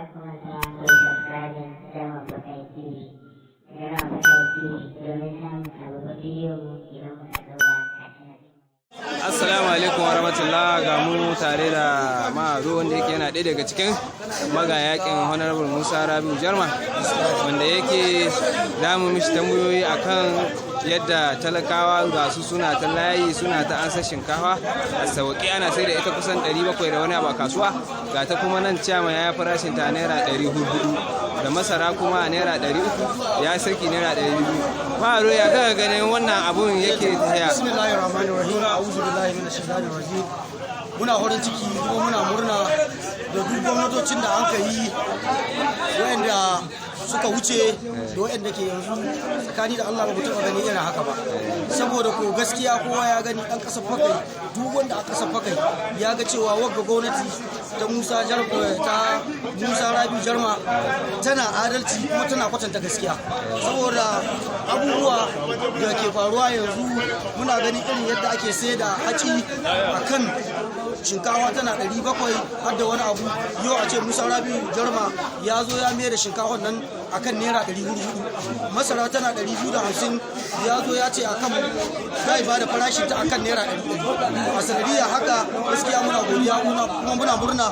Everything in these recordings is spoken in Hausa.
Kar ku manta ku yi subscribing Jarma Fakai TV. Jarma Fakai TV domin samun sababbin bidiyon mu idan muka ɗaura a sanar. Assalamu alaikum wa rahmatullah. Ga mu tare da Ma'aru, wanda yake yana ɗaya daga cikin magayakin Honorable Musa Rabiu Jarma, wanda yake damu mishi tambayoyi akan yadda talakawa ga su suna ta layi, suna ta ansa shinkafa a sauƙi. Ana sai da ita kusan 700 da wani abu a kasuwa, ga ta kuma nan ciyama ya farashin ta naira 400, da masara kuma a naira 300, ya saki naira 200. Ma'aru, ya kaga ganin wannan abun yake tafiya? Bismillahir rahmanir rahim. A'udhu billahi minash shaitanir rajim. Muna farin ciki kuma muna murna da duk gwamnatocin da an yi, wayanda suka wuce da wayanda ke yanzu. Tsakani da Allah, ba mu taɓa gani irin haka ba, saboda ko gaskiya kowa ya gani, dan ƙasar Fakai, duk wanda a ƙasar Fakai ya ga cewa wagga gwamnati ta Musa Rabiu Jarma tana adalci kuma tana kwatanta gaskiya, saboda abubuwa da ke faruwa yanzu, muna ganin irin yadda ake sai da haci a kan shinkawa tana 700 har da wani abu. Yau a ce Musa Rabiu Jarma ya zo ya mai da shinkawar nan akan naira 400, masara tana 250, ya zo ya ce akan zai ba da farashin ta akan naira 100. A sanadiyar haka, gaskiya muna godiya kuma muna murna.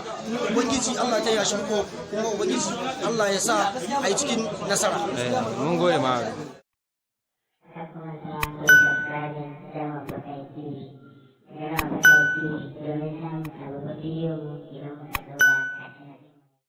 Ubangiji Allah ta yashi ko kuma Ubangiji Allah ya sa a yi cikin nasara. Mun gode, Ma'aru.